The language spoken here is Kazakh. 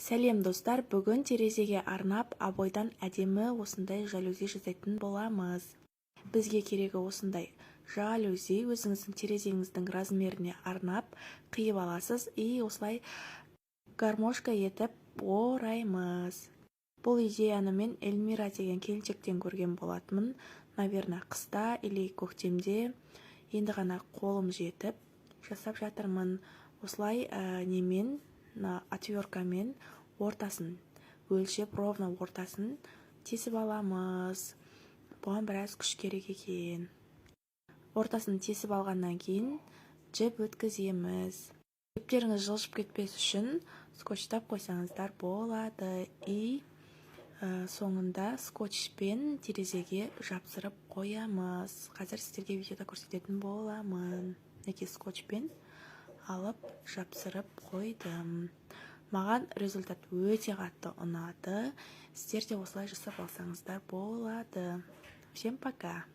Сәлем, достар! Бүгін терезеге арнап обойдан әдемі осындай жалюзи жасайтын боламыз. Бізге керегі осындай жалюзи. Өзіңіздің терезеңіздің размеріне арнап қиып аласыз и осылай гармошка етіп ораймыз. Бұл идеяны мен Эльмира деген келіншектен көрген болатынмын, наверное, қыста или көктемде. Енді ғана қолым жетіп, жасап жатырмын. Осылай немен, мына отверткамен ортасын өлшеп, ровно ортасын тесіп аламыз. Бұған біраз күш керек екен. Ортасын тесіп алғаннан кейін жіп өткіземіз. Жіптеріңіз жылжып кетпес үшін скотчтап қойсаңыздар болады. И соңында скотчпен терезеге жапсырып қоямыз. Қазір сіздерге видеода көрсететін боламын. Мінекей, скотчпен алып жапсырып қойдым. Маған результат өте қатты ұнады. Сіздер де осылай жасап алсаңыздар болады. Всем пока!